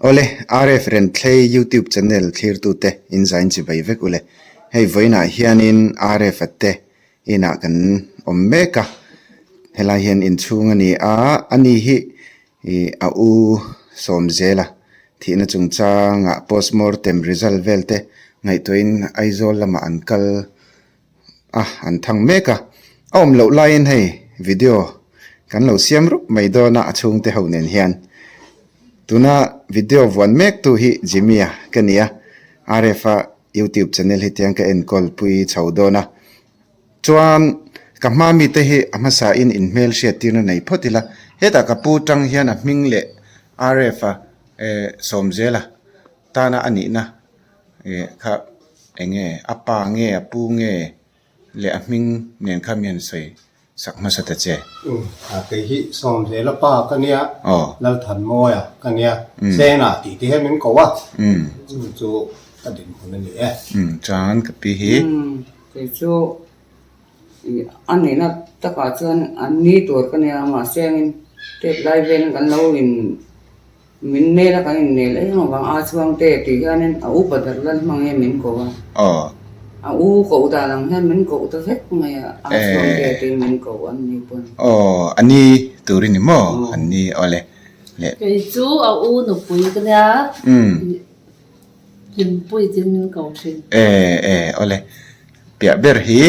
Awle, RF Renthlei YouTube channel thlirtute in zain chibai vek ule. Hei vawiinah hianin RF a te inah kan awm mek a, helai hian inchhung a ni a, ani hi ih a u Sawmzela thihna chungchangah postmortem result vel te ngaihtuahin Aizawl lamah an kal a, an thang mek a, a awm loh laiin hei video kan lo siam rup mai dawn a a chhungte ho nen hian tuna video vuan mek tu hi Jimmy a ka ni a R_F a youtube channel hi tiang ka enkawl pui chho dawn a chuan ka hma mite hi a hmasa in inhmel hriat tirna nei phawt ila hetah ka pu tang hian a hming leh R_F a eh Sawmzela tana a nihna. Ih kha eng nge a pa nge a pu nge leh a hming nen kha mi han sawi sak hmasa ta che. Umm a kei hi Sawmzela pa ka nia Lalthanmawia ka nia Sena tih te hian min ko a chu chu ka dinhmun a ni e. Umm chuan ka pi hi. Umm kei chu ih a nihna takah chuan an ni tur ka nia mahse angin tep lai velin kan lo in. Min nel a kan innel eng avang a chuang te tih hianin a upa dar lan hmang hian min ko a. A u koh dan ang hian min koh ta vek mai a, a chuang te tiin min ko an ni pawn. Aw, a ni tur i ni maw? An ni awle le. Kei chu a u nupui ka nia, Hlimpui tiin min ko thin. E e awle, piah ber hi.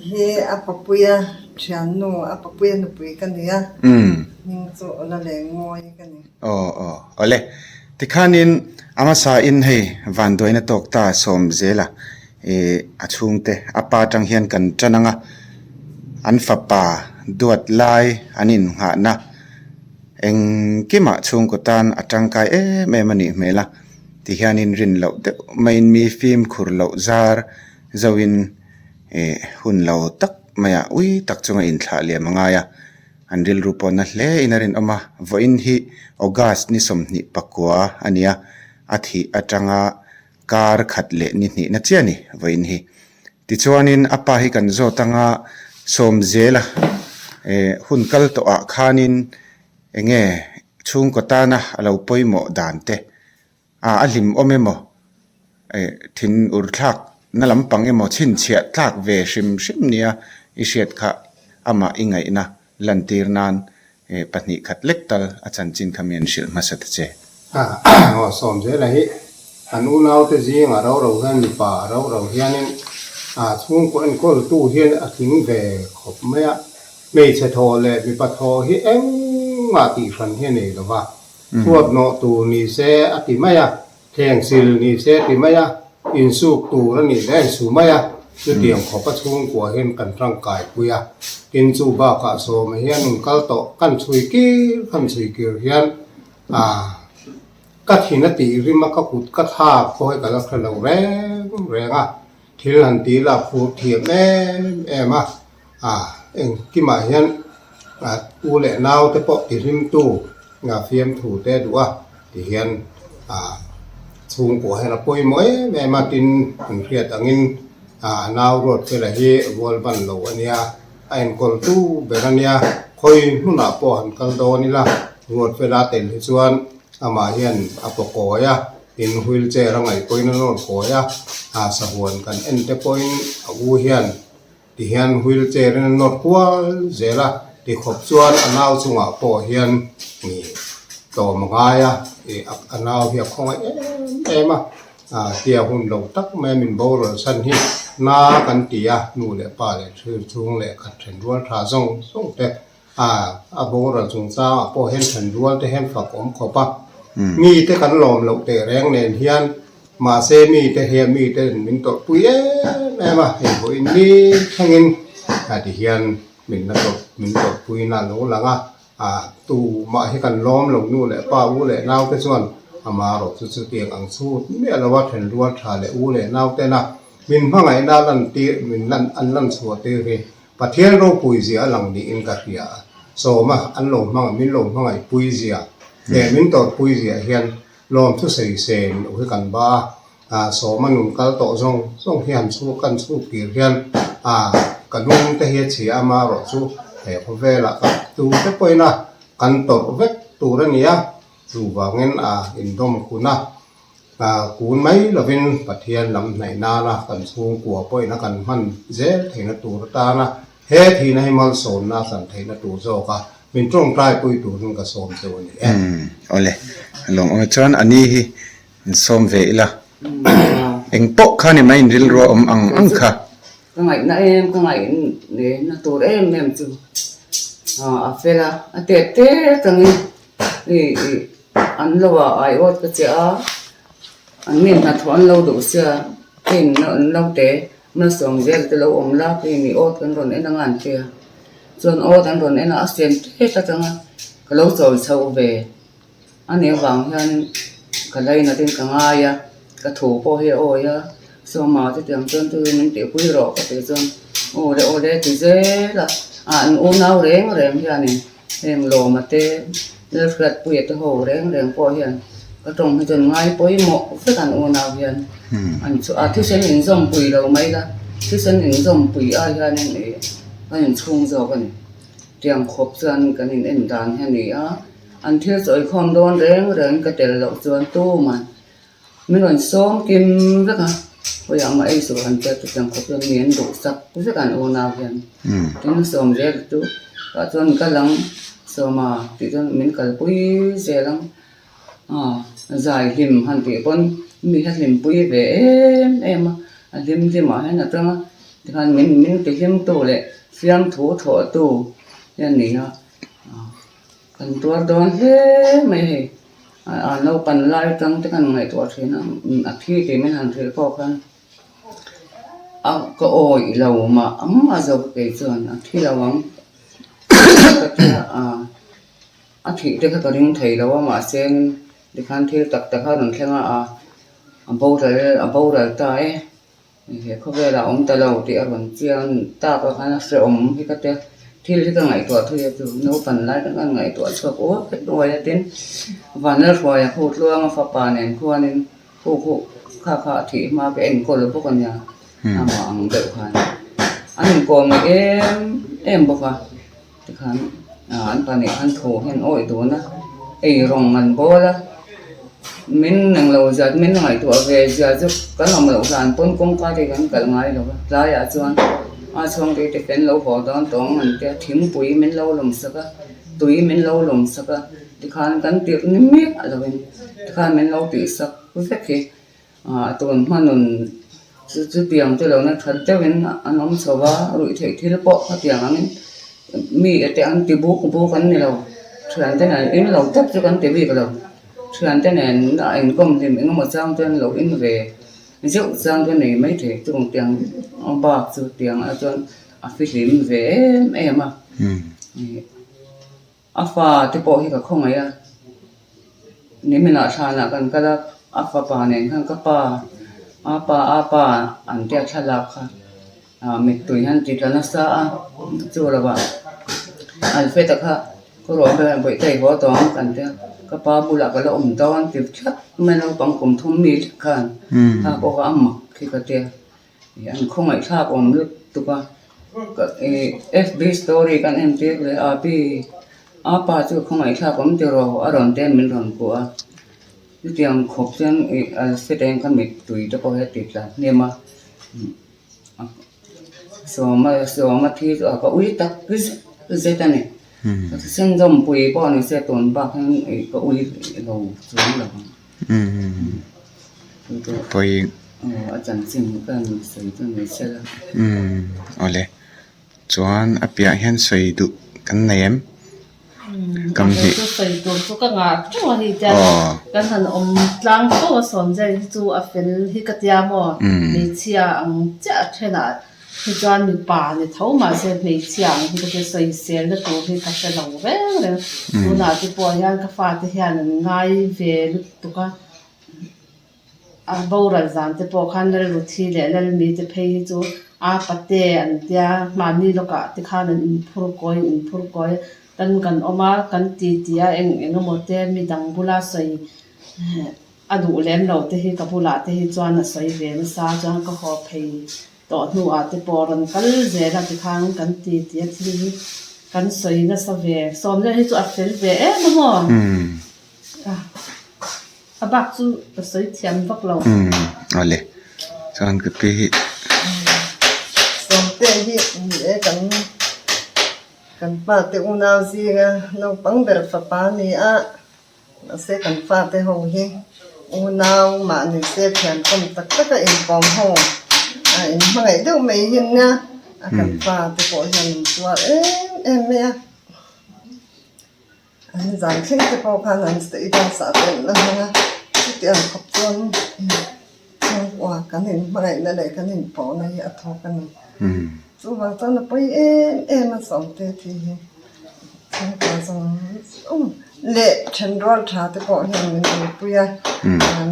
Hi a papuia thiannu, a papuia nupui ka ni a, hming chu Awla leh Ngawi ka ni. Aw aw awle, tikhanin a hmasain hei vanduaina tawk ta Sawmzela ih a chhungte a pa atang hian kan tan ang a, an fapa duat lai an innghahna engkimah chhungkaw tan a tangkai em em a nih hmel a, tihianin rin loh deuh maiin mi fimkhur loh zar Zoin ih hun lo tak maiah ui tak chunga inthlah liam a ngai a, an rilru pawh na hle in a rinawm a, vawiin hi August ni 24 a ni a, a thih atanga kar khat leh ni hnihna chiah a ni vawiin hi. Tichuanin a pa hi kan zawt anga Sawmzela ih hun kal tawhah khanin eng nge chhungkaw tana a lo pawimawh dan te A a hlim awm emaw eh thin ur thlak na lampang emaw chhinchhiah tlak ve hrim hrim nia i hriat kha amah i ngaihna lantir nan eh pahnih khat lek tal a chanchin kha mi an hrilh hmasa ta che. A aw Sawmzela hi an unaute zingah ro ro hian mipa ro ro hianin a chhungkaw enkawltu hian a tling ve khawp mai a, hmeichhe thaw leh mipa thaw hi engmah tihhran hi a nei lo va, Chhuat nawh tur ni se a ti mai a, thleng sil ni se a ti mai a, insuk tur a nih leh a insu mai a, chutiang khawp a chhungkua hian kan tangkai pui a. Tin chu bakah sawma hian un kal tawh kan chhui kir kan chhui kir hian ah ka thin a tih rim a ka kut ka thlak pawh hi ka la hre lo reng reng a, thil han tih lah phur thiam em em a. A engkimah hian u leh nau te pawh ti hlimtu nga fiamthu te a duh a ti hian ah chhungkua hian a pawimawh em em a tin an hriat angin ah nau ruat fela hi rual ban lo a nia a enkawl tu ber a nia khawi hmunah pawh han kal dawn ila ruat fela tel hi chuan amah hian a paw kawi a tin wheelchair a ngaih pawhin a nawr kawi a ah sahuan kan en te pawhin a u hian. Tihian wheel chair in a nawr kual zel a, tikhawp chuan a nau chungah pawh hian ih tlawm a ngai a, ih a nau hi a khawngaih em em a, ah tia hun lo tak mai a min boral chhan hi na kan ti a, nu leh pa leh thlir chhung leh khat then rual tha zawng zawng te ah a boral chungchangah pawh hian then rual te hian fak awm khawp a, mite kan lawm loh teh reng nen hian. Mahse mite hian mite min tawrhpui em em a, hei pawhin ni thlengin ti hian min la tawrh min tawrhpuiin a lo lang a, ah tumah hi kan lawm lo nu leh pa u leh naute chuan amaherawh chu chutiang ang chhut miah lo a thenrual tha leh u leh nautena min hmangaihna lan tir min lan an lan chhuah tir hi Pathian ropui zia a lang niin ka hria a, sawma an lo hmang min lo hmangaihpui zia leh min tawrhpui zia hian Lawm chu sei sen loh hi kan ba a, sawma nun kal tawh zawng zawng hi han chhuk kan chhuk tir hian a ka lung te hi a chhia a marawh chu he khawvelah ka tu te pawhin a kan tawrh vek tur a ni a. Chuvangin a indawm kun a, kun mai lovin Pathian lam hnaih nana kan chhungkua pawhin a kan hman zel theihna tur atana he thihna hi malsawmna a chan theihna tur zawk a, min tawngtai pui turin ka sawm cheu a ni e. Awle, lawm awm e. Chuan a ni hi in sawm ve ila, eng pawh kha ni mai in rilru a awm ang ang kha. Ka ngaihna em, ka ngaihna tur em em chu a fel a, a tet tet angin ih ih an lo ah aiawt ka che a, an mi hnathawh an lo duh sia hei an lo te malsawm vel te lo awm la hei mi awt kan rawn en anga an tia chuan awt an rawn en a a sen tet atanga ka lo chawi chho ve. A nih avang hian ka lainatin ka ngai a, ka thu pawh hi a awi a, Sawma chutiang chuan chu min tihpui rawh ka tih chuan aw le aw le ti zel a, ah an unau reng reng hianin heng Lawma te Lalhriatpuia te ho reng reng pawh hian ka tawng hi chuan ngai pawimawh vek an unau hian an chu a thisen inzawmpui lo mai la, thisen inzawmpui ai hianin ih kan inchhung zawk a ni, tiang khawp chuan kan in en dan hi a ni a. An thil chawikhawm dawn reng reng ka tel loh chuan tuman min rawn sawm kim vek a, khawiah mah ei suh han tia chutiang khawp hian mi an duh sak vek an unau hian. Tin sawm zel chu tah chuan ka lang sawma tih chuan min kalpui zel ang aw zai hlim han tih pawn mi hi a hlimpui ve em em a, a hlim hlimah hian a tang a tikhan min min ti hlimtu leh fiamthu thawhtu hi a ni a. Kan tuar dawn hle mai hei. A naupan lai atang te khan ngaihtuah thin a, a thi tih min han hrilh pawh khan a ka awih lo mah ang a zawk kei chuan a thi lo ang ka ti a, a thih te kha ka ring thei lo a mahse tikhan thil tak tak a rawn thleng a, a boral a boral ta e. He khawvelah awm ta lo tih a rawn chiang tak a khan a hrehawm hi ka tia, thil hi ka ngaihtuah thui a chu naupan lai khan ka ngaihtuah chhuak uai uai a tin Vanlalhruaia khu tluanga fapa nen khuanin khu khu kha kha a thih hma ka enkawl bawk a nia amah ang deuh khan an inkawm leh em em bawk a. Tikhan an pahnih khan thu hian awih dun a, ei rawng an bawl a, min englo zat min ngaihtuah ve zia chu kan awm loh hlan pawn kawngka te kan kalh ngai lo va, tlaiah chuan a chhungte te kan lo haw dawn tawng an tia thingpui min lo lawm sak a, tui min lo lawm sak a, tikhan kan tirh ni miah lovin tikhan min lo tih sak vek hi. Ah tun hmanun chu chutiang chu lohna that deuhin an awm chho va, ruih theih thil pawh khatiang angin mi te an ti buk buk an ni lo, thiante nen in lo tawp chu kan ti bik lo, thiante nen a inkawm hlim eng emaw chang chuan lo in ve zeuh chang chu a nei maithei chung tiang bak chu tiang ah chuan a fihlim ve em em a. A fa te pawh hi ka khawngaih a, niminah thlanah kan kal a, a fapa nen khan ka pa a pa a pa an tia thlalak kha ah mittui hian ti tla nasa a, chu lovah Alfred-a kha ka ruah ber a bawihte i haw tawh ang kan tia, ka pa bulah ka la awm dawn ti tlat mai naupang kum thum mi lek khan kha pawh kha a mak khi ka tia. An khawngaihthlak awm lutuk a, FB story kan entir leh a pi a pa chu khawngaihthlak awm ti rawh a rawn te min rawn kuah a, chutiang khawp chuan ih a set eng kha mittui te pawh hi a ti tla hnem a, sawma sawma thi chu a ka ui tak zet zet a ni, ka thisen zawmpui pawh ni se tun bak hian ih ka ui lo chuang lo ang. Pawi. A chanchin ka han sawi chu ni se la. Umm awle. Chuan a piah hian sawi duh kan nei em? Kam hnih. Chu sawi tur chu ka ngah teuh a ni tia. Kan han awm tlang fo a sawn zai hi chu a fel hi ka tia maw. Hmeichhia ang chiah a thenah Hi chuan mipa ni tho mahse hmeichhia ang hi ka tia sawiselna tur hi ka hre lo reng reng. Tunah te pawh hian ka fate hian an ngai ve lutuk a, a boral zan te pawh khan Lalruthi leh Lalmi te phei hi chu a pate an tia mahni lawkah te khan an inphur kawi an inphur kawi a, kan kan awm a kan ti ti a eng eng emaw te midang bula sawi A duh lem lo te hi ka bulah te hi chuan a sawi ve nasa chuan ka haw phei tawh hnuah te pawh rawn kal zel a tikhan kan ti ti a thil hi kan sawi nasa ve. Sawmna hi chu a fel ve em a maw? A bak chu ka sawi thiam vak lo. Umm awle chuan ka pi hi. Sawmte hi ni e kan kan pa te unau zinga naupang ber fapa a ni a, mahse kan fate ho hi unau mahni se thian kawm tak tak a inkawm ho a inhmangaih deuh mai hi nia a kan fate pawh hian an tuar em em mai a. An zan thleng te pawh khan an status ah te an la hmang a, chutiang khawp chuan chhungkua kan inhmangaihna leh kan inpawhna hi a thawk a ni. Chuvang chuan a pawi em em a sawmte thi hi chhungkua zawng zawng leh thenrual tha te pawh hian min uipui a,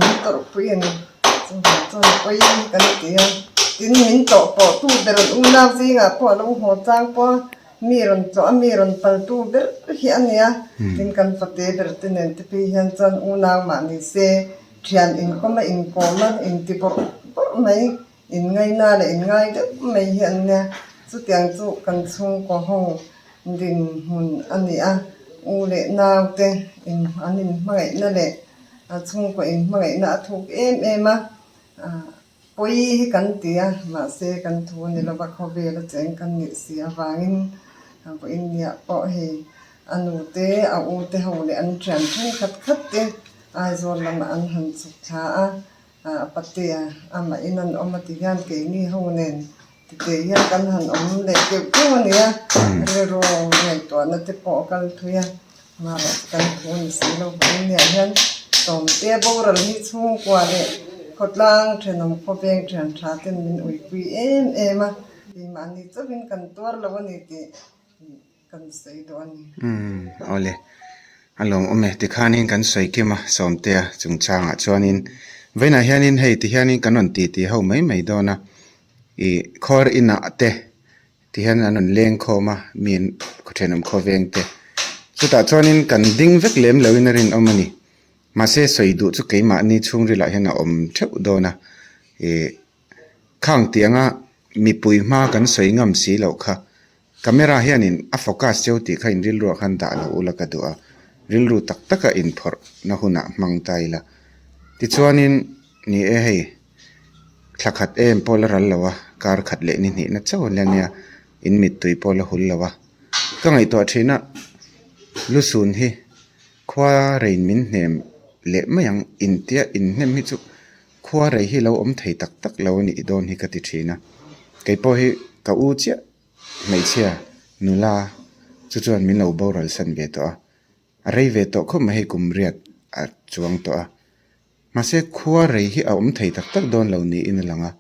min tawrhpui a ni. Chuvang chuan a pawi kan ti a, tin min tlawh pawh tu ber unau zingah pawh a lo haw chang pawh a. Mi rawn tlawh a, mi rawn paltu ber hi a nia. Tin, kan fate ber te nen te phei hian chuan unau mah ni se, thian inkawm a, inkawm a, inti bawrh bawrh mai, inngaina leh inngai deuh mai hi an nia. Chutiang chu kan chhungkaw ho dinhmun a ni a, u leh nau te an inhmangaihna leh chhungkaw inhmangaihna a thuk em em a. Pawi hi kan ti a, mahse kan thu ni lova khawvela cheng kan nih si avangin vawiin niah pawh hei a nu te, a u te ho leh an thian thenkhat khat te Aizawl lamah an han chhuk thla a, a patea amahin an awm a ti hian keini ho nen tite hian kan han awm leh deuh deuh a nia, rilru ngaihtuahna te pawh a kal thui a. Marawh kan thu a ni si lo vang nia hian Sawmte boral hi chhungkua leh khawtlang thenawm khawveng thian tha ten min uipui em em a, keimahni chauhin kan tuar lo a ni tih kan sawi duh a ni. Umm awle a lawmawm e tikhanin kan sawi kim a Sawmtea chungchangah chuanin vawiinah hianin hei tihianin kan rawn titi ho mai mai dawn a ih khawr inah te Tihian an rawn leng khawm a, mi an thenawm khawveng te. Chutah chuanin kan ding vek lem loin a rinawm a ni. Mahse sawi duh chu keimahni chhungrilah hian a awm theuh dawn a. Ih khang tianga mipui hma kan sawi ngam si loh kha camera hianin a focus cheu tih kha in rilruah khan dah lo ula ka duh a. Rilru tak taka inphawrhna hunah hmang ta ila. Tichuanin ni e hei. Thla khat em pawh la ral lo a, kar khat leh ni hnihna chauh a nia, in mittui pawh la hul lo a. Ka ngaihtuah thin a, lusun hi khua rein min hnem leh mai ang intia inhnem hi chu khua rei hi lo awm thei tak tak lo a nih dawn hi ka ti thin a. Kei pawh hi ka u chiah hmeichhia nula chu chuan min lo boral san ve tawh a, a rei ve tawh khawp mai hei kum riat a chuang tawh a. Mahse, khua rei hi a awm thei tak tak dawn lo niin a lang a.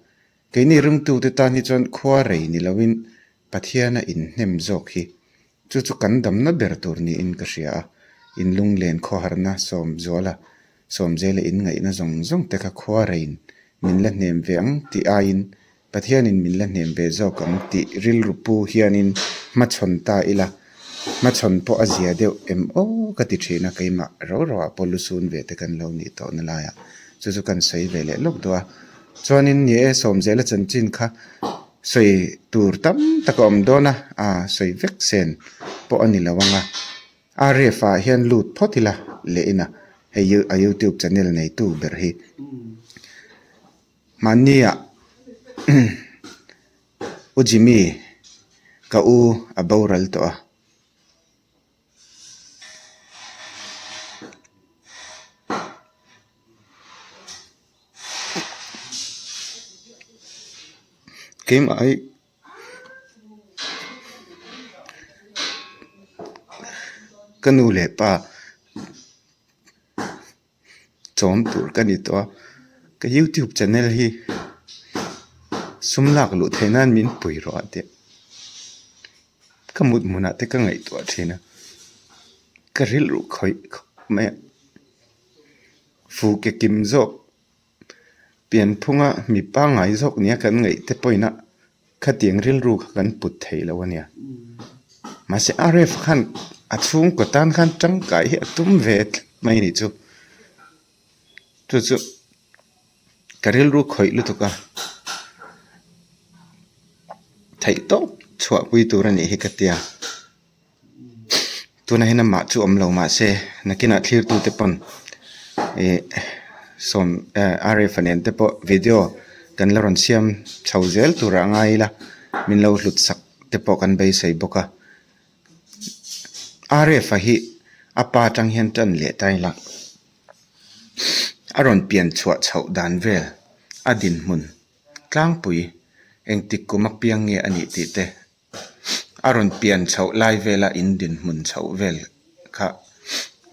Keini ringtute tan hi chuan khua rei ni loin Pathiana inhnem zawk hi chu chu kan damna ber tur niin ka hria a. Inlunglen khawharna sawmzuala sawmzela inngaihna zawng zawng te kha khua reiin min la hnem ve ang tih aiin Pathianin min la hnem ve zawk ang tih rilru pu hianin hmachhawn ta ila, hmachhawn pawh a zia deuh em aw ka ti thin a, keimah ro roah pawh lusun ve te kan lo nih tawhna laiah chu chu kan sawi ve leh lawk duh a. Chuanin ni e, Sawmzela chanchin kha sawi tur tam tak a awm dawn a, a sawi vek sen pawh a ni lo ang a, RF ah hian lut phawt ila leh ina hei a youtube channel neitu ber hi. Mahniah U Jimmy ka u a boral tawh a. Keimah hi ka nu leh pa. Chawm tur ka ni tawh a, ka youtube channel hi sum lak luh theih nan min pui rawh a tih ka mut hmunah te ka ngaihtuah thin a, ka rilru khawih khawp mai a, fuke kim zawk pianphunga mi pangngai zawk nia kan ngaih te pawhin a Khatiang rilru kha kan put thei lo a nia. Mahse RF khan a chhungkaw tan khan tangkai hi a tum ve tlat mai a nih chu. Chu chu ka rilru khawih lutuk a, theih tawp chhuahpui tur a nih hi ka tia. Tunah hian amah chu awm lo mahse nakinah thlirtute pawn ih sawm eh Arif-a nen te pawh video kan la rawn siam chho zel turah a ngai ila min lo hlut sak te pawh kan beisei bawk a. Arif-a hi a pa atang hian tan leh ta ila a rawn pian chhuah chhoh dan vel a dinhmun tlangpui engtik kum a piang nge a nih tih te a rawn pian chhoh lai vela in dinhmun chhoh vel kha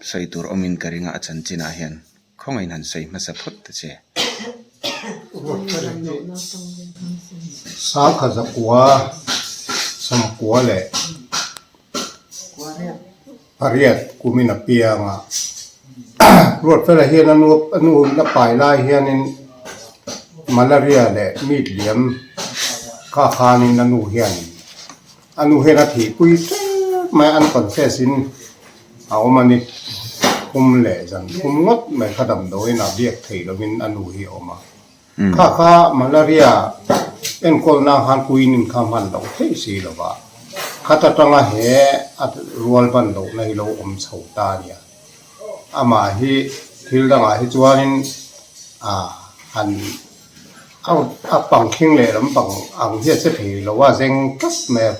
sawi tur awmin ka ring a a chanchinah hian khawngaihin han sawi hmasa phawt ta che. Sangkha zakua samkua leh pariat kumin a piang a, Ruatfela hian a nu a nu a pai lai hianin malaria leh meat liam kha khanin a nu hian a nu hian a thihpui tep mai a unconscious in a awm a ni. Thum leh zan thum ngawt mai kha damdawiin a biak theih lovin a nu hi a awm a. Kha kha malaria enkawlna khan quinine kha hman loh theih si lo va, khat atanga he a rual ban lohna hi lo awm chho ta a nia. Amah hi thil dangah hi chuanin ah han a pangkhing leh lampang ang hi a che thei lo a, zeng tlat mai a,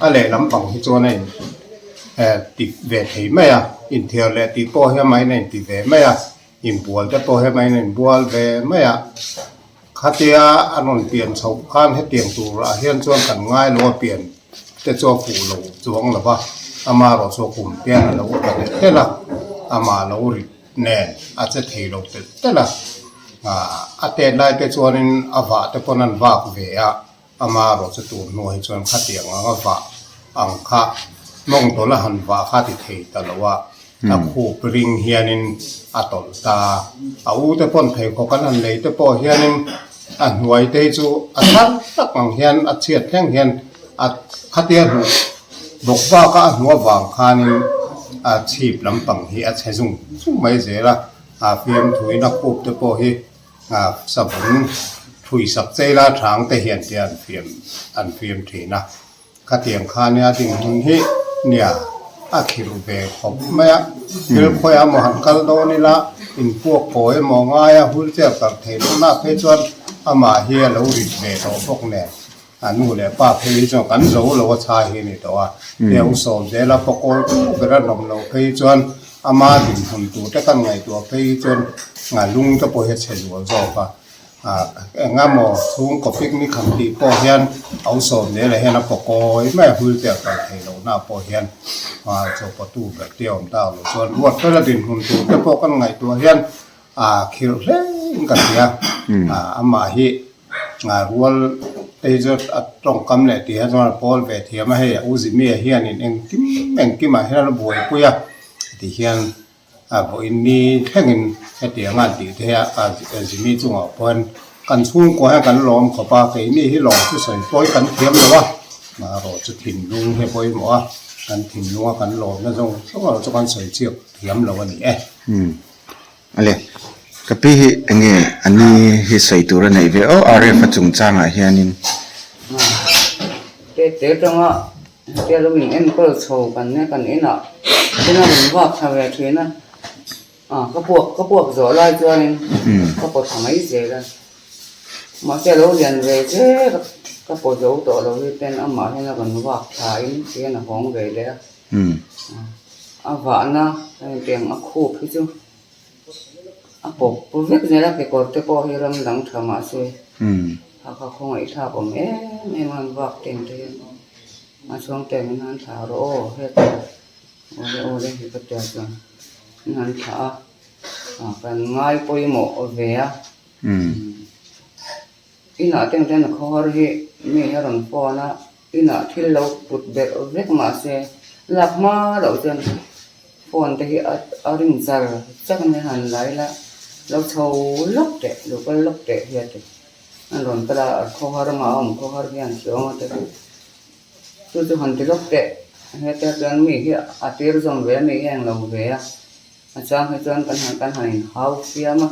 a leh lampang hi chuan a in ti ve thei mai a, inthiar leh tih pawh hi amahin a inti ve mai a. Inbual te pawh hemain a inbual ve mai a, khatia a rawn pian chhoh khan hetiang turah hian chuan kan ngai lo a pian te chu a fuh lo chuang lo va, amaherawh chu a kum pian a lo upa telh telh a, amah lo rit nen a che thei lo telh telh a, a tet lai te chuanin a vah te pawn an vak ve a. Amaherawh chu tur hnuah hi chuan khatiang anga vah ang kha mawng tawlh a han vah kha ti thei ta lo a, a khup ring hianin a tawlh ta. A u te pawn pheikhawk an han lei te pawh hianin a hnuai te hi chu a thar tak ang hian a chhiat thleng hian a khatia hmuh bawk bak a a hnuah vang khanin a chhip lampang hi a chhe zung zung mai zel a, a fiamthuin a khup te pawh hi Savun thui sak chei la thang te hian te an fiam an fiam thin a, khatiang kha nia dinhmun hi nia a khirh ve khawp mai a, thil khawiah emaw han kal dawn ila inpuak kawi emaw ngai a wheelchair kal theih lohna phei chuan amah hi a lo rit ve tawh bawk nen. A nu leh pa phei hi chuan kan zo lo a chhai hi a ni tawh a, hei a usawm zel a pakawl tu ber a nawm loh phei hi chuan ama dinhmun tur te kan ngaihtuah phei hi chuan lung te pawh hi a chhe zual zawk a, eng emaw chhungkaw picnic han tih pawh hian a usawm zel ah hian a pakawi mai a hul te a kal theih loh na pawh hian chaw pawtu ber te a awm tak loh chuan ruat fela dinhmun tur te pawh kan ngaihtuah hian a khirh hle in ka hria amah hi. Rual te hi chu a tawngkam leh tih hian chuan a pawl ve thiam a, hei a u Zimia hianin engkim engkimah hian a buaipui a tihian a vawiin ni thlengin hetiang a an tih te hi a Zimi chungah pawhin kan chhungkua hian kan lawm khawp a, keini hi lawm chu sawi pawi kan thiam lo a, marawh chu thinlung hi a pawimawh a, kan thinlunga kan lawmna zawng zawng erawh chu kan sawi chhiak thiam lo a ni e. Ale, ka pi hi enge a ni hi sawi tur a neih ve aw RF a chungchangah hianin. Te te tanga hetia lo in enkawl chho kan nia kan inah tin a rawn vak thla ve thin a, ah ka puak ka puak zawh lai chuanin ka pawt thla mai zel a, mahse a lo lian ve zel a ka pawt zo tawh lo hi ten amah hian a rawn vak thla in tihian a hawng ve leh a. A vahna hetiang a khup hi chu a pawp vek zel a kekawr te pawh hi ram dang tha mahse a kha khawngaih thlak awm em em a an vak ten te hian a chhuang te min han thlah rawh aw heta awle awle hi ka tia chuan min han thlah a ah kan ngai pawimawh ve a. Inah te hian khawhar hi mi a rawn phone a. Inah thil lo put berh vek mahse lak hma loh chuan phone te hi a ring char char mai a han la ila lo chho lawk teh lo kal lawk teh hian te an rawn kal a a khawhar anga a awm khawhar hian hriau a te chu chu han ti lawk teh heta chuan mi hi a tir zawm ve a mi hi a englo ve a. A chang hi chuan kan han kan han inhau fiam a,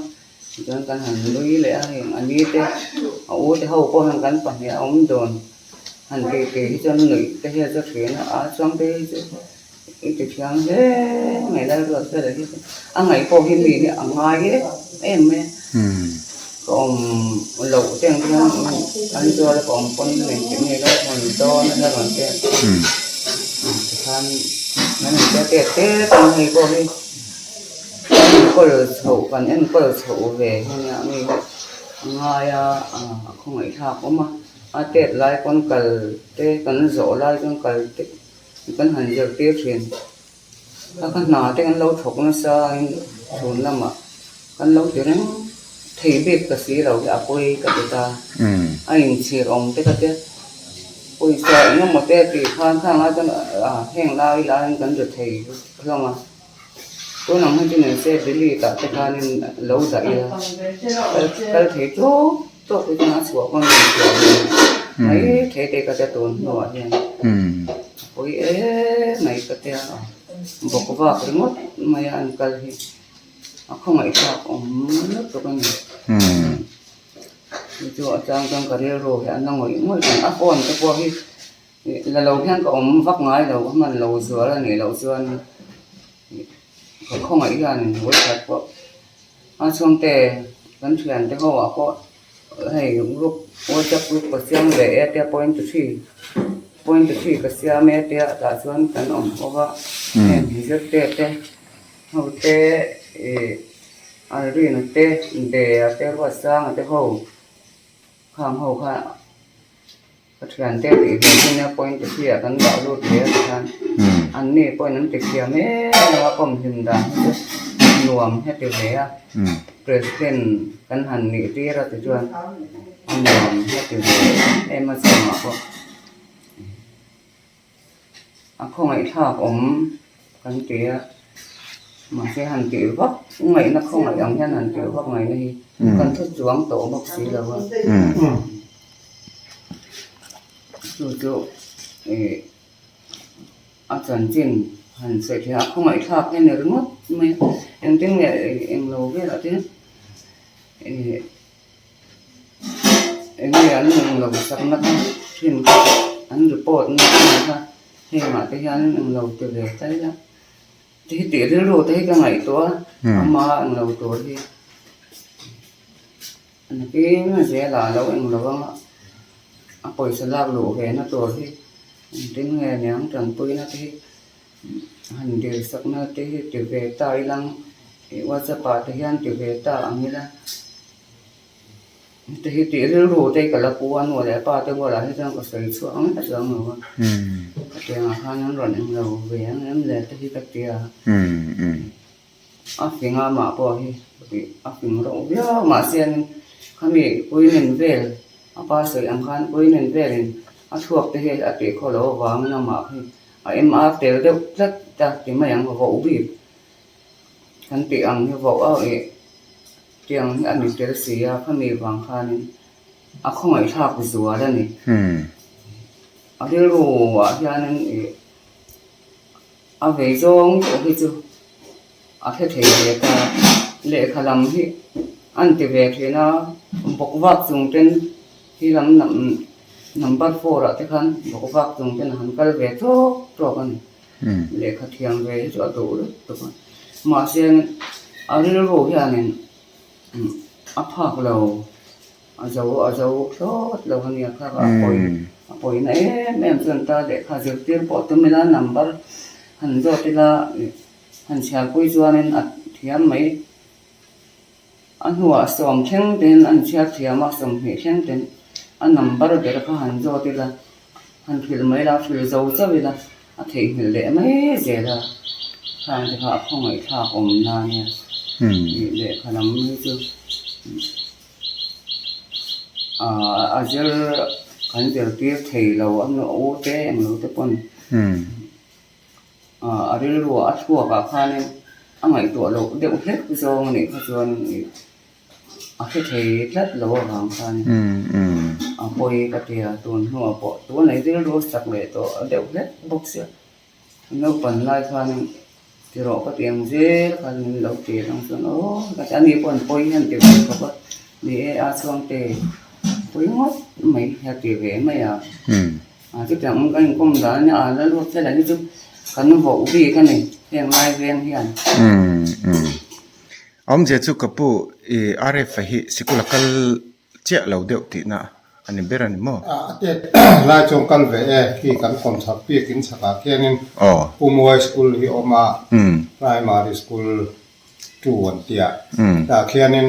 tichuan kan han nui leh a, heng a ni te a u te ho pawh hian kan pahnih a awm dawn han tih tih hi chuan nuih te hi a za thin a, a chuang te hi chu I ti thiam hle mai Lalruatfela hi chu a ngaih pawh hi mi hi a ngai em em mai a. Ka awm loh te ang chuan an zual a ka awm pawn engtin nge ka rawn dawn a rawn ti a. Tikhan kan intia tet tet ang hei pawh hi enkawl chhoh kan enkawl chhoh ve hi nia mi hi a ngai a a khawngaihthlak awm a. A tet lai pawn kal te kan zawh lai chuan kal te Kan han zirtir thin. Ka ka hna te kan lo thawk nasa in chhun lamah kan lo ti reng thei bik ta si lo hi a pawi ka ti ta. A inchhir awm te ka tia pawisa eng emaw te tih khan khang ai chuan heng lai laiin kan ri thei hlawm a. Tun ang hi chu ni se delete ah te khanin lo dah ila kal thei tawp tawp hi chuan a chhuah pawn a inchhuah ve mai thei te ka tia tun hnuah hian a pawi em mai ka tia bawk vak ringawt mai a an kal hi a khawngaih thlak awm lutuk a ni. Chu chu a chang chuan ka rilru hi a na ngawih ngawih thin a phone te pawh hi. La lo hian ka awm vak ngai lo, a hman lo zual a nih loh chuan ka khawngaih hian vawikhat pawh a chhungte kan thiante ho ah pawh hei group whatsapp group ka siam ve e tia point to three point to three ka siam e tia tah chuan kan awm bawk a heng zirte te ho te ih Alrina te Bea te Ruatsanga te ho khang ho kha. Ka thiante tih ve hi nia point three ah kan dah lut ve a tikhan an ni pawhin an ti thiam em em a pawm hlim dan hi chu nuam heti ve a president kan han nih tir a tichuan a nuam heti ve em a chungah pawh. A khawngaihthlak awm kan ti a, mahse han tih vak ngaihna khawngaih ang hian han tih vak ngaihna hi kan thu chuang tawh bawk si lo a. Chu chu ih a chanchin han sawi theih a, a khawngaihthlak hi a ni ringawt mai a, engtin nge englo velah te ih. Eng nge an eng lo sakna kha thin kha an report na thin kha hengah te hian eng lo ti ve ta ila ti hi tih rilru te hi ka ngaihtuah a ama eng lo tur hi nakin zela lo eng lo anga a pawisa lak luh ve na tur hi engtin nge niang tanpuina te hi han dil sakna te hi ti ve ta ilang ih whatsapp ah te hian ti ve ta ang ila. Heti hi tih rilru te ka la pu a nu leh pa te bulah hi chuan ka sawi chhuak ang a chuang lo a hetiangah khan an rawn eng lo ve ang em le te hi ka ti a a fing a mah pawh hi a fing reuh viau mahse khami puinin vel a pa sawi ang khan puinin velin a chhuak te hi a tih khaw loh avangin amah hi a MR tel deuh tlat a ti mai ang voh bik kan tih ang hi voh a ih. Tiang hi a ni tel si a, khami vang khanin a khawngaihthlak zual a ni. A rilru ah hianin ih a vei zawng pawh hi chu a hre thei ve ta. Lehkha lam hi a ni ti ve thin a, bawk vak chung ten khi lam number four ah te khan bawk vak chung ten a han kal ve tawk tawk a ni. Lehkha thiam ve hi chu a duh lutuk a, mahse a rilru hianin a phak lo a zo a zo thlawt lo a nia kha a pawi a pawina em em chuan ta lehkha zirtir pawh tum ila number han zawt ila han chhiarpui chuanin a thiam mai. A hnuah sawm thleng ten an chhiar thiam a, 20 thleng ten a number ber kha han zawt ila, han hrilh mai ila, hrilh zo chauh ila a theihnghilh leh mai zel a, khang te kha a khawngaihthlak awm na nia tih lehkha lam hi chu aaa a zir kan zirtir thei lo a u te englo te pawn. A rilru a thluak ah khanin a ngaihtuah loh deuh hlek zawng a nih kha chuan ih a hre thei tlat lo avang khanin a pawi ka ti a, tun hnuah pawh tunah i rilru a sak leh tawh deuh hlek bawk sia, naupan lai khanin ti rawh ka ti ang zel khan min lo ti ang chuan aw ka ti a, ani pawh an pawi hian ti ve khawp a, ni e a chhuangte pawi ngawt mai hi a ti ve mai a. A chutiang ang ka inkawm dan a nia, a la luak tel ang hi chu Kan voh bik a ni heng lai veng hian. Umm umm. Awmzia chu ka pu i RF a hi sikul a kal chiah lo deuh tihna a ni ber a ni maw? A tet lai chuan kal ve e, khi kan kawm chhak bik in chhakah khianin Pumuai School hi a awm a, Primary School 2 an tia. Tah khianin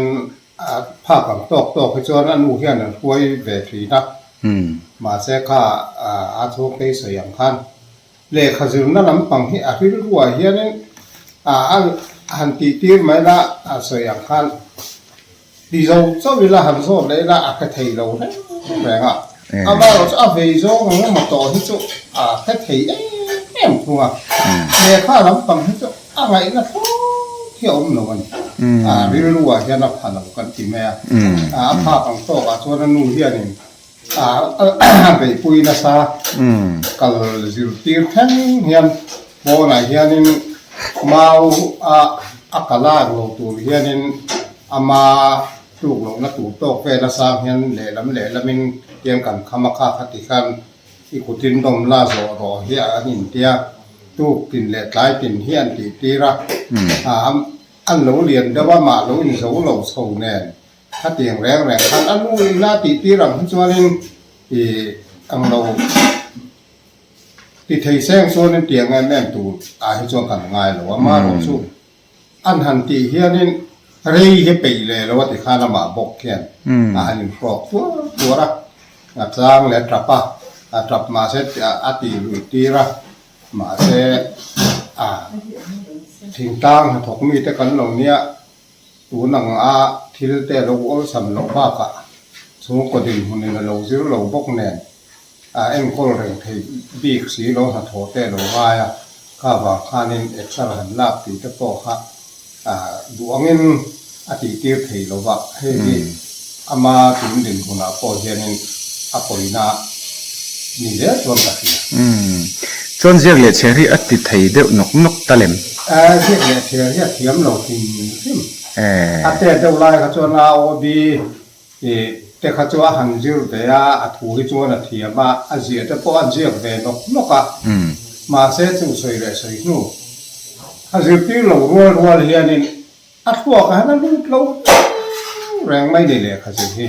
a phak ang tawk tawk hi chuan a nu hian an hruai ve thin a, mahse kha a chhungte sawi ang khan Lehkha zirna lampang hi a rilruah hianin a han tihtir mai la, a sawi ang khan ti zo chauh ila han zawt leh ila a hre thei lo reng reng a. Amaherawh chu a vei zawng ang emaw tawh hi chu a hre thei em em thung a. Lehkha lampang hi chu a ngaihna thlawt hi a awm lo a ni. A rilruah hian a pha lo kan ti mai a. A phak ang tawkah chuan a nu hianin A beihpui nasa kal zirtir thleng hian pawnah hianin mau a a kal a lo tur hianin ama tluk lohna tur tawk vel a sang hian lehlam lehlamin tiang kan kham a kha kha ti khan i kutin nawm la zawh rawh hi an intia tuk tin leh tlai tin hi an tih tir a an lo lian deuh a mah lo inzo lo chho nen. Khatiang reng reng khan a nu ina tih tir ang hi chuanin ih ang lo ti thei seng chuanin tiang em em tur ah hi chuan kan ngai lo a, amaherawh chu an han tih hianin rei hi peih leh lo a ti khan amah bawk hian a han inhrawk tuar tuar a, a chang leh a tap a, a tap mahse a tih luih tir a, mahse a thingtlang hnathawk mite kan lo nia. Tun ang a thil te lo awlsam loh bakah chhungkaw dinhmunin a lo zir lo bawk nen a enkawl reng thei bik si lo hnathawh te a lo ngai a, kha vang khanin exer han lak tih te pawh kha duh angin a tihtir thei lo va, hei hi ama tun dinhmunah pawh hianin a pawina ni zel chuan ka hria. Umm. Chuan ziak leh chher hi a ti thei deuh nawk nawk ta lem? Eh, ziak leh chher hi a thiam lo hrim hrim. Eh. A tet deuh lai kha chuan a OB te kha chu a han zir ve a, a thu hi chuan a thiam a, a ziah te pawh a ziak ve nawk nawk a. Mahse chu sawi leh sawi hnu a zirtir lo rual rual hianin A thluakah hian a lut lo reng mai ni lehkha zir hi.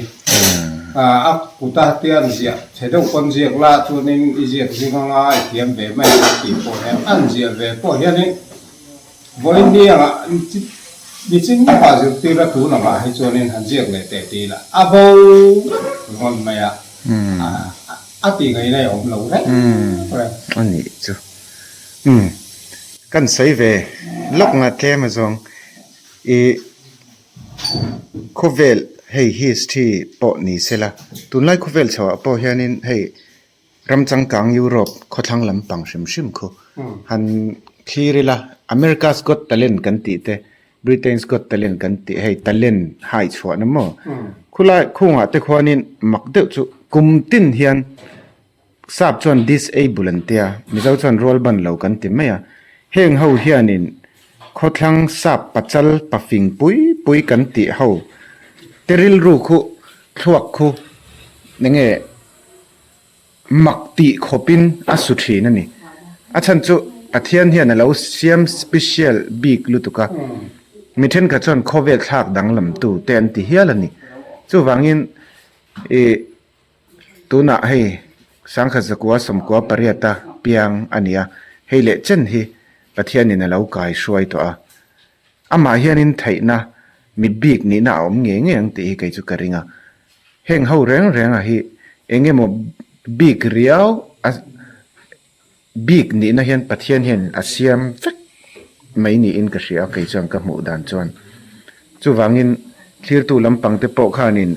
A kuta tia an ziah chhe deuh pawn ziak la chuanin i ziak zing anga i thiam ve mai ang tih pawh hian an ziah ve pawh hianin vawiin ni angah nichin lawkah zirtir a tun angah hi chuanin han ziak leh teh ti ila a bo vek ringawt mai a, a tih ngaihna i awm lo reng reng. A nih chu. Umm kan sawi ve lawk nga tlem a zawng ih khawvel hei history pawh ni se la tunlai khawvel chho ah pawh hianin hei ram changkang Europe khawthlang lampang hrim hrim khu han thlir ila America's Got Talent kan tih te Britain's Got Talent kan tih hei talent hai chhuahna maw khulai khungah te khuanin mak deuh chu kum tin hian. Sap chuan disable an tia, Mizo chuan rual ban lo kan ti mai a. Heng ho hianin khawthlang sap pachal pafing pui pui kan tih ho te rilru khu thluak khu enge mak tih khawpin a su thin a ni. A chhan chu Pathian hian a lo siam special bik lutuk a, mi thenkhat chuan khawvel thlak danglam tu te an ti hial a ni. Chuvangin ih. Tunah hei Sangkhat zakua sawmkua pariata piang a ni a, hei leh chen hi Pathianin a lo kai hruai tawh a. Amah hianin theihna mi bik nihna a awm ngei ngei ang tih hi kei chu ka ring a. Heng ho reng renga hi eng emaw bik riau a Bik nihna hian Pathian hian a siam vek mai niin ka hria a, kei chuan ka hmuh dan chuan. Chuvangin thlirtu lampang te pawh khanin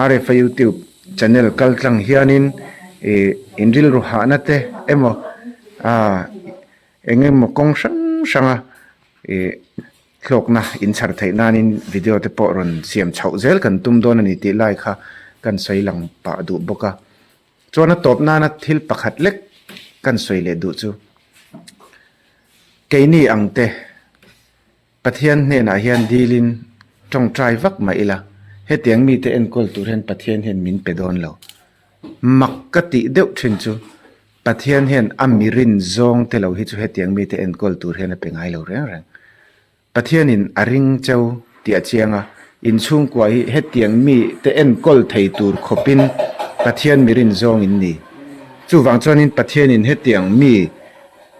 RFA YouTube channel kal tlang hianin ih in rilru hahna te emaw ah eng emaw kawng hrang hranga ih hlawkna in chhar theih nanin video te pawh rawn siam chhoh zel kan tum dawn a ni tih lai kha kan sawi lang pah duh bawk a. Chuan a tawp nana thil pakhat lek kan sawi leh duh chu keini ang te Pathian hnenah hian dilin tawngtai vak mah ila hetiang mite enkawl tur hian Pathian hian min pe dawn lo. Mak ka tih deuh thin chu. Pathian hian a mirin zawng te lo hi chu hetiang mite enkawl tur hian a pe ngai lo reng reng. Pathianin a ring cheu tih a chiang a, inchhungkua hi hetiang mite enkawl thei tur khawpin Pathian mirin zawng in ni. Chuvang chuanin Pathianin hetiang mi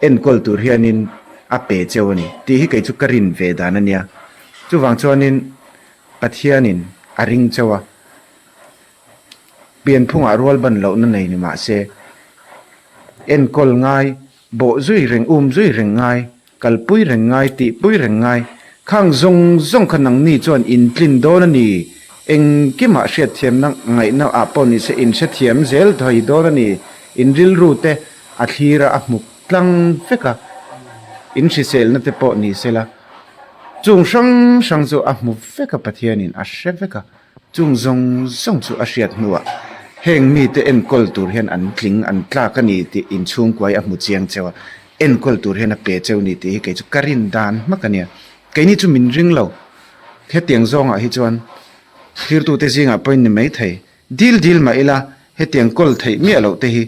enkawl tur hianin a pe cheu a ni tih hi kei chu ka rin ve dan a nia. Chuvang chuanin Pathianin a ring cheu a, pianphungah rual ban lohna nei ni mah se, enkawl ngai, bawh zui reng, um zui reng ngai, kalpui reng ngai, tihpui reng ngai, khang zawng zawng kha nangni chuan intlin dawn a ni, engkimah hriatthiamna ngaihna ah pawh ni se inhrethiam zel thei dawn a ni, in rilru te a thlir a, a hmuk tlang vek a, in hriselna te pawh ni se la, chung hrang hrang chu a hmu vek a Pathianin a hre vek a. Chung zawng zawng chu a hriat hnuah heng mite enkawl tur hian an tling, an tlak a ni tih inchhungkuai a hmu chiang cheu a, enkawl tur hian a pe cheu ni tih hi kei chu ka rin dan hmak a nia. Keini chu min ring lo. Hetiang zawngah hi chuan thirtute zingah pawhin ni mai thei. Dil dil mah ila hetiang kawl theih miah loh te hi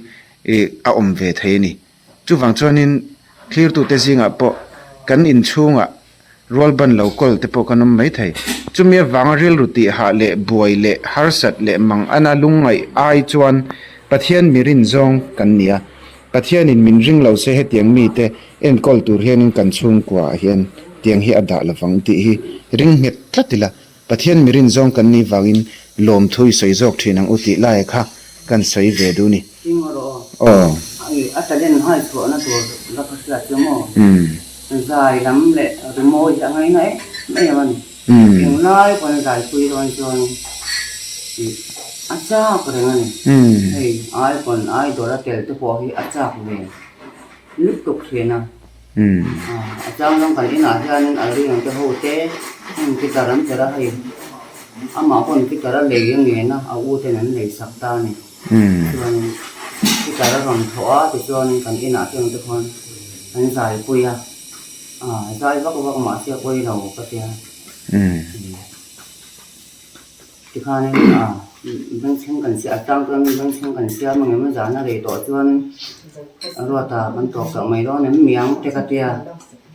a awm ve thei a ni. Chuvang chuanin thlirtute zingah pawh kan inchhungah rual ban lo kawl te pawh kan awm mai thei. Chumi avanga rilru tih hah leh buai leh harsat leh mang ana lungngaih ai chuan Pathian mi rin zawng kan ni a. Pathianin min ring lo se hetiang mite enkawl tur hianin kan chhungkuaah hian tiang hi a dah lovang tih hi ring nghet tlat ila. Pathian mi rin zawng kan nih vangin lawmthu i sawi zawk thin ang u tih lai kha kan sawi ve duh ni. Eng erawh Aw. A talent hai chhuahna tur la ka hriat chu maw? Zai lam leh rimawi hi a ngaina em em a ni. Englai pawn zaipui dawn chuan a chak reng a ni. Hei icon idol a tel te pawh hi a chak ve lutuk thin a. A chang zawng kan inah hianin a ring te ho te heng guitar an cher a hei amah pawn guitar a lei a ngen a a u ten an lei sak ta a ni chuanin guitar a rawn thawh a tichuanin kan inah heng te khuan an zai pui a zai vak vak mahse a pawi lo ka tia. Tikhanin bengchheng kan siam a tang chuan bengchheng kan siam ang em zan a rei tawh chuan ruata kan tawk tawh mai dawn em miang te ka tia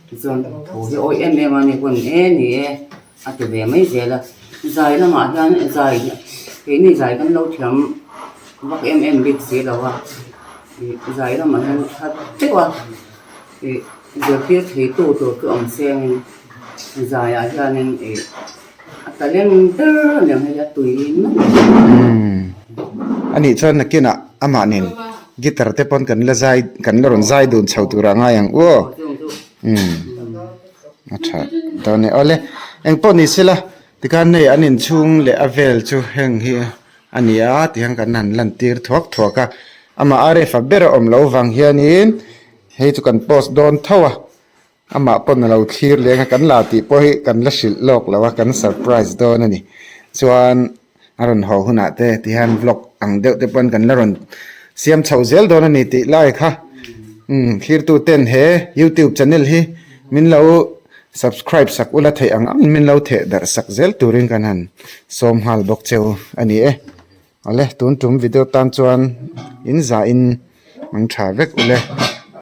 tichuan thu hi awih em em a ni pawn e ni e a ti ve mai zel a zai lamah hian zai keini zai kan lo thiam vak em em bik si lo a ih zai lamah hian tha teuh a ih zirtir thei tu tur chu awm sengin zaiah hianin ih. A talent ber a niang hei a tui mai. Umm anih chuan nakinah amah nen guitar te pawn kan la zai kan la rawn zai dun chho tur ah ngai ang u aw umm a tha dawn e awle engpawh ni sela tikhan hei an inchhung leh a vel chu heng hi a ni a tihian kan han lan tir thuak thuak a amah a ref a ber a awm loh vang hianin hei chu kan post dawn tho a. Amah pawn a lo thlir leng a, kan la tih pawh hi kan la hrilh lawk lo a, kan surprise dawn a ni. Chuan a rawn haw hunah te tihian vlog ang deuh te pawn kan la rawn siam chhoh zel dawn a ni tih lai kha umm thlirtu ten he youtube channel hi min lo subscribe sak ula theih ang ang min lo theh darh sak zel turin kan han sawm nghal bawk cheu a ni e. Awle tun tum video tan chuan in zah in mang tha vek ule.